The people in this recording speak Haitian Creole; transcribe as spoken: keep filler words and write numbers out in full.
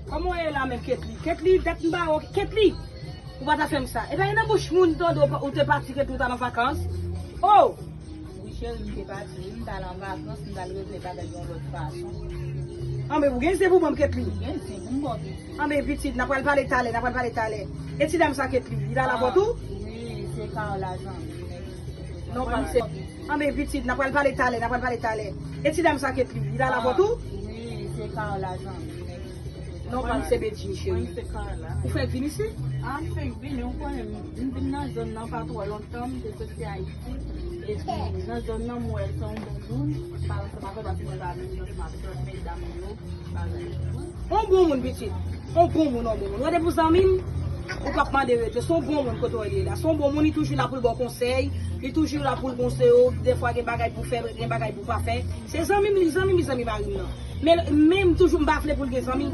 Kòman w ye la menm, Ketly? Ketly, dat m pa wè w, Ketly! Ou pa ta fè m sa. E pa gen nan bouch moun tande w pa- ou te pati, Ketly, ou t al an vakans. Oh! Wi cheri, m te pati, wi, m t al an vakans, m t al regle bagay yon lòt fason. Anben, ou gen zen pou ban m, Ketly? Gen zen pou m ba w pitit. Anben, pitit, n a pral pale talè, n a pral pale talè. E ti dam sa, Ketly, li t al avè w tou? Wi, se Carla zanmi m. Non, pa m se. Anben, pitit, n a pral pale talè, n a pral pale talè. E ti dam sa, Ketly, li t al avè w tou? Wi, se Carla zanmi m. Non, pa m se Bedjine, cheri. Mwen se Carla. Ou fèk vin isit? A, m fèk vin, ou konnen, m vin nan zòn nan pa twò lontan, m te soti Ayiti. Epi nan zòn nan, m wè l se yon bon moun, pale ansanm avè l, paske mwen pa menm jan ansanm avèk lòt medam yo, bagay yo. On bon moun, pitit. On bon moun, on bon moun. Wè depi w zanmi m, ou p ap mande rete. Se yon bon moun kote w ye la. Se yon bon moun, li toujou la pou l ba w konsèy. Li toujou la pou l konseye w. Defwa gen bagay pou w fè, gen bagay pou w pa fè. Se zanmi m, li zanmi m, li zanmi mari m nan. Men, men m toujou m pa vle pou l gen zanmi.